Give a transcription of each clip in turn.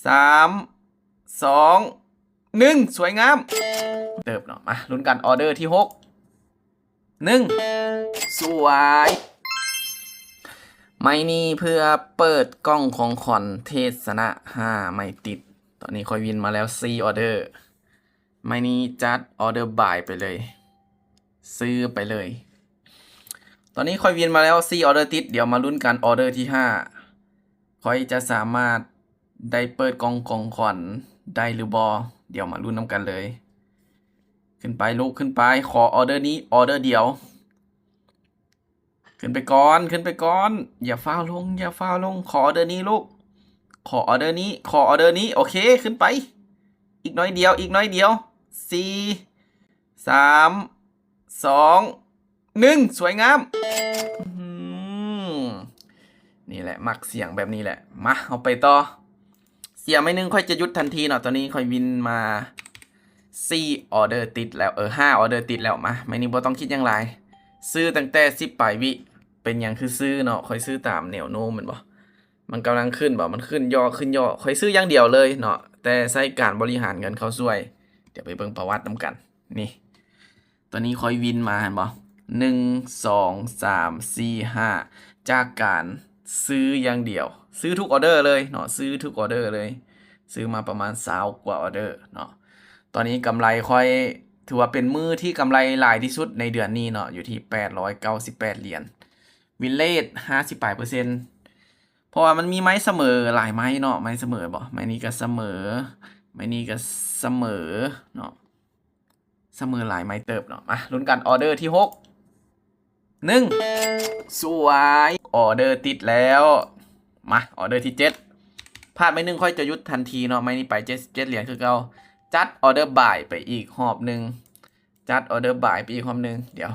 ສາມ ສອງ ໜຶ່ງ ສວຍງາມເຕີບເນາະ. ມາລຸ້ນກັນ ອໍເດີທີຫົກ ໜຶ່ງ ສວຍ. ໄມ້ນີ້ເພື່ອເປີດກ່ອງຂອງຂວັນເທດຊະນະ ຫ້າໄມ້ຕິດ. ຕອນນີ້ຂ້ອຍວິນມາແລ້ວສີ່ອໍເດີ. ໄມ້ນີ້ຈັດ order buy ໄປເລີຍ ຊື້ໄປເລີຍ. ຕອນນີ້ຂ້ອຍວິນມາແລ້ວສີ່ອໍເດີຕິດ. ດຽວມາລຸ້ນກັນ ອໍເດີທີຫ້າ ຂ້ອຍຈະສາມາດໄດ້ເປີດກ່ອງຂອງຂວັນໄດ້ຫຼືບໍ່? ດຽວມາລຸ້ນນຳກັນເລີຍ. ຂຶ້ນໄປລູກ ຂຶ້ນໄປ. ຂໍອໍເດີນີ້ ອໍເດີດຽວ. ຂຶ້ນໄປກ່ອນ ຂຶ້ນໄປກ່ອນ. ຢ່າຟ້າວລົງ ຢ່າຟ້າວລົງ. ຂໍອໍເດີນີ້ລູກ ຂໍອໍເດີນີ້ ຂໍອໍເດີນີ້. ໂອເຄ ຂຶ້ນໄປ. ອີກໜ້ອຍດຽວ ອີກໜ້ອຍດຽວ. ສີ່ ສາມ ສອງ ໜຶ່ງ ສວຍງາມ. ອືມ ນີ້ແຫຼະ ມັກສຽງແບບນີ້ແຫຼະ. ມາ ເຮົາໄປຕໍ່. ເສຍໄມ້ໜຶ່ງ ຂ້ອຍຈະຢຸດທັນທີເນາະ. ຕອນນີ້ຂ້ອຍວິນມາສີ່ອໍເດີຕິດແລ້ວ ເອີ ຫ້າອໍເດີຕິດແລ້ວ. ມາ ໄມ້ນີ້ບໍ່ຕ້ອງຄິດຫຍັງຫຼາຍ ຊື້ຕັ້ງແຕ່ສິບປາຍວິ. ເປັນຫຍັງຄືຊື້ເນາະ? ຂ້ອຍຊື້ຕາມແນວໂນ້ມແມ່ນບໍ່? ມັນກຳລັງຂຶ້ນບໍ່? ມັນຂຶ້ນຍໍ້ ຂຶ້ນຍໍ້ ຂ້ອຍຊື້ຢ່າງດຽວເລີຍເນາະ. ແຕ່ໃຊ້ການບໍລິຫານເງິນເຂົ້າຊ່ວຍ. ດຽວໄປເບິ່ງປະຫວັດນຳກັນ. ນີ້ ຕອນນີ້ຂ້ອຍວິນມາ ເຫັນບໍ່? ໜຶ່ງ ສອງ ສາມ ສີ່ ຫ້າ ຈາກການຊື້ຢ່າງດຽວ ຊື້ທຸກອໍເດີເລີຍເນາະ ຊື້ທຸກອໍເດີເລີຍ ຊື້ມາປະມານຊາວກວ່າອໍເດີເນາະ. ຕອນນີ້ກຳໄລຂ້ອຍ ຖືວ່າເປັນມື້ທີ່ກຳໄລຫຼາຍທີ່ສຸດໃນເດືອນນີ້ເນາະ ຢູ່ທີ່ແປດຮ້ອຍເກົ້າສິບແປດຫຼຽນ. ວິນເຣດຫ້າສິບປາຍເປີເຊັນ ເພາະວ່າມັນມີໄມ້ສະເໝີຫຼາຍໄມ້ເນາະ. ໄມ້ສະເໝີບໍ່? ໄມ້ນີ້ກໍສະເໝີ ໄມ້ນີ້ກໍສະເໝີເນາະ. ສະເໝີຫຼາຍໄມ້ເຕີບເນາະ. ມາລຸ້ນກັນ ອໍເດີທີຫົກ ໜຶ່ງ ສວຍ. ອໍເດີຕິດແລ້ວ. ມາ ອໍເດີທີເຈັດ ພາດໄມ້ໜຶ່ງ ຂ້ອຍຈະຢຸດທັນທີເນາະ. ໄມ້ນີ້ໄປເຈັດສິບເຈັດຫຼຽນຄືເກົ່າ. ຈັດອໍເດີບາຍໄປອີກຮອບໜຶ່ງ ຈັດອໍເດີບາຍໄປອີກຮອບໜຶ່ງ. ດຽວ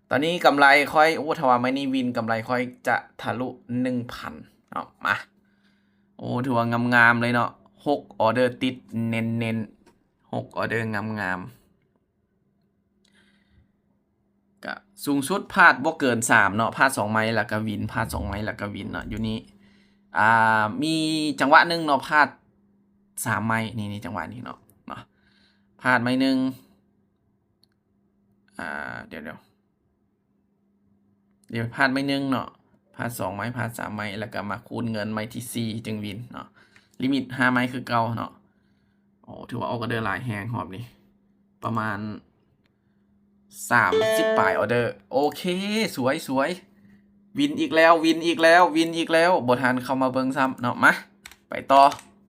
ຕອນນີ້ກຳໄລຂ້ອຍ ໂອ້ ຖ້າວ່າໄມ້ນີ້ວິນ ກຳໄລຂ້ອຍຈະທະລຸໜຶ່ງພັນເນາະ. ມາ ໂອ້ ຖືວ່າງາມໆເລີຍເນາະ ຫົກອໍເດີຕິດເນັ້ນໆ ຫົກອໍເດີງາມໆ. ກະສູງສຸດພາດບໍ່ເກີນສາມເນາະ ພາດສອງໄມ້ແລ້ວກະວິນ ພາດສອງໄມ້ແລ້ວກະວິນເນາະ. ຢູ່ນີ້ ອ່າ ມີຈັງຫວະໜຶ່ງເນາະ ພາດສາມໄມ້ ນີ້ ນີ້ ຈັງຫວະນີ້ເນາະ ເນາະ ພາດໄມ້ໜຶ່ງ ອ່າ ດຽວໆ ດຽວພາດໄມ້ໜຶ່ງເນາະ ພາດສອງໄມ້ ພາດສາມໄມ້ ແລ້ວກະມາຄູນເງິນໄມ້ທີສີ່ຈຶ່ງວິນເນາະ. ລິມິດຫ້າໄມ້ຄືເກົ່າເນາະ. ໂອ້ ຖືວ່າອອກອໍເດີຫຼາຍແຮງຮອບນີ້ ປະມານສາມສິບປາຍອໍເດີ. ໂອເຄ ສວຍ ສວຍ ວິນອີກແລ້ວ ວິນອີກແລ້ວ ວິນອີກແລ້ວ. ບໍ່ທັນເຂົ້າມາເບິ່ງຊ້ຳເນາະ. ມາ ໄປຕໍ່